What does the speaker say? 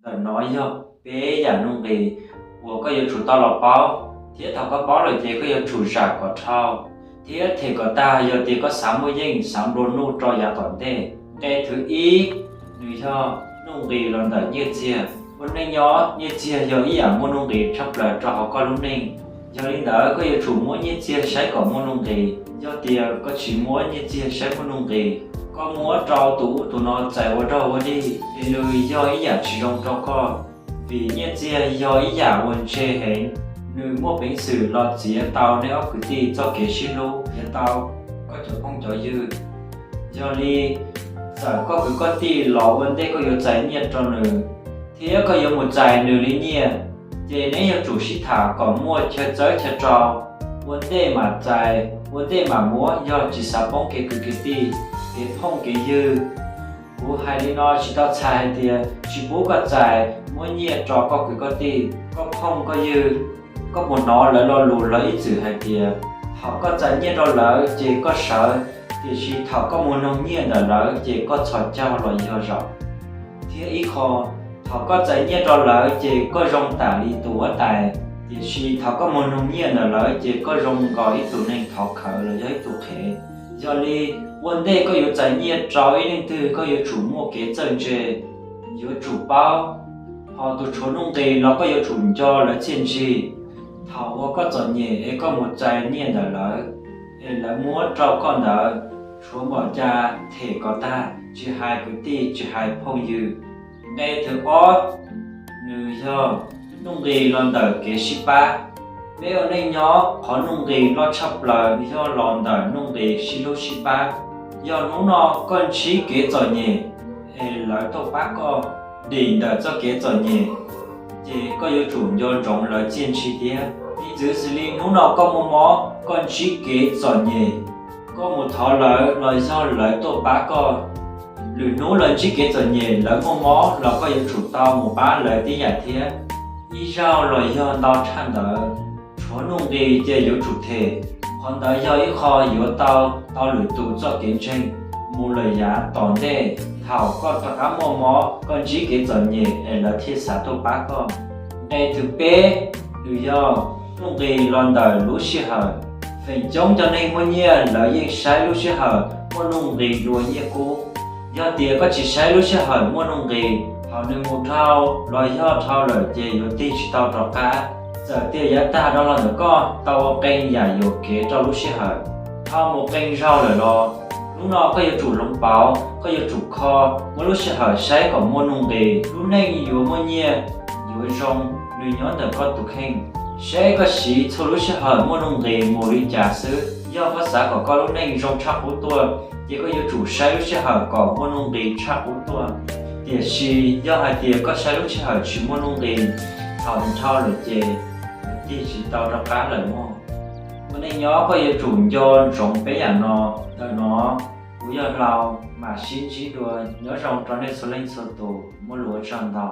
Ntawm no yog peb yam nuj nqis uas koj yuav tsum tau los paub, thiab thaum koj paub lawm ces koj yuav tsum zam kom dhau thiab them kom tag yog tias koj xav muaj yeej, xav nplua nuj rau yav tom ntej. Nqe thib ib, nws yog nuj nqis los ntawm nyiaj txiag. Ua neej nyob, nyiaj txiag yog ib yam muaj nuj nqis tshaj plaws rau hauv koj lub neej. Yog li ntawd, koj yuav tsum muab nyiaj txiag saib kom muaj nuj nqis. Yog tias koj tsis muab nyiaj txiag saib muaj nuj nqis, koj muab rau tus ub tus no txais ua dog ua dig, ces nws yog ib yam tsis zoo rau koj. Vim nyiaj txiag yog ib yam uas ntse heev, nws muaj peev xwm los txiav tau nej ob kwv tij txoj kev sib hlub, txiav tau koj cov phooj cov ywg. Yog li, txawm koj kwv koj tij los ua ntej koj yuav txais nyiaj rau nws, thiab koj yuav mus txais nws li nyiaj, ces neb yuav tsum sib tham kom muaj chaw txawb chaw rau, ua ntej mam txais, ua ntej mam muab, yog tsis xav poob kev kwv kev tij, kev phooj kev ywg. Kuv hais li no tsis tau txhais hais tias tsis pub koj txais muab nyiaj rau koj kwv koj tij, koj phooj koj ywg. Koj puas hnov lawv lo lus, lawv ib txwm hais tias, thaum koj txais nyiaj rau lawv ces koj sawv, tiam sis thaum koj mus noog nyiaj ntawm lawv ces koj txhos caug los yog zaum. Thiab ib qho, thaum koj txais nyiaj rau lawv ces koj zoo tam li tus huab tais, tiam sis thaum koj mus noog nyiaj ntawm lawv ces koj zoo nkaus ib tug neeg thov khawv los yog ib tug qhev. Yog li, ua ntej koj yuav txais nyiaj rau ib leej twg, koj yuav tsum muaj kev txawj ntse, yuav tsum paub. Ho tus tshuav nuj nqis los koj yuav tsum nco lawv txiaj ntsig. Thaum uas koj txom nyem es koj mus txais nyiaj ntawm lawv, es lawv muab rau koj ntawd, tshuav npaum cas them kom tag, tsis hais kwv tij tsis hais phooj ywg. Nqe thib ob, nws yog nuj nqis los ntawm kev sib pab. Peb ua neej nyob, qhov nuj nqis loj tshaj plaws yog los ntawm nuj nqis sib hlub sib pab. Yog hnub no koj ntsib kev txom nyem, es lawv tuaj pab koj, dim ntawm txoj kev txom nyem, ces koj yuav tsum nco ntsoov lawv txiaj ntsig thiab. Piv txwv xws li hnub no koj muaj mob, koj ntsib kev txom nyem, koj mus thov lawv los yog lawv tuaj pab koj. Lwm hnub lawv ntsib kev txom nyem, lawv muaj mob los koj yuav tsum tau mus pab lawv tib yam thiab. Ib zaug los yog ntau tshaj ntawd, tshuav nuj nqis ces yuav tsum them. Qhov ntawd yog ib qho yuav tau tau lwm tus txoj kev ntseeg mus lawm yav tom ntej. Thaum koj rov qab muaj mob, koj ntsib kev txom nyem es lawv thiaj xav tuaj pab koj. Nqe thib peb, nws yog nuj nqis los ntawm lub sij hawm. Feem coob cov neeg muaj nyiaj lawv yeej saib lub sij hawm muaj nuj nqis dua nyiaj kub. Yog tias koj tsis saib lub sij hawm muaj nuj nqis, thaum nws mus dhau los yog dhau lawm ces yuav tig tsis tau rov qab. Txawm tias yav tag dhau los ntawm koj tau ua qee yam yuam kev rau lub sij hawm, dhau mus qee zaug lawm los, hnub no koj yuav tsum hloov pauv, koj yuav tsum kho, muab lub sij hawm saib kom muaj nuj nqis. Lub neej yuav muaj nyiaj, yuav zoo, nws nyob ntawm koj tus kheej. Saib koj siv txhua lub sij hawm muaj nuj nqis mus li cas xwb. Yog koj xav kom koj lub neej zoo tshaj qub tuaj, ces koj yuav tsum saib lub sij hawm kom muaj nuj nqis tshaj qub tuaj. Tiam sis yog hais tias koj saib lub sij hawm tsis muaj nuj nqis, thaum nws dhau lawm ces tig tsis tau rov qab lawm mog. Ua neej nyob koj yuav tsum nco ntsoov peb yam no. Ntawm no kuv yog Hlau, mam sib ntsib dua, nyob zoo rau nej txhua leej txhua tus, muaj lus ua tsaug ntau.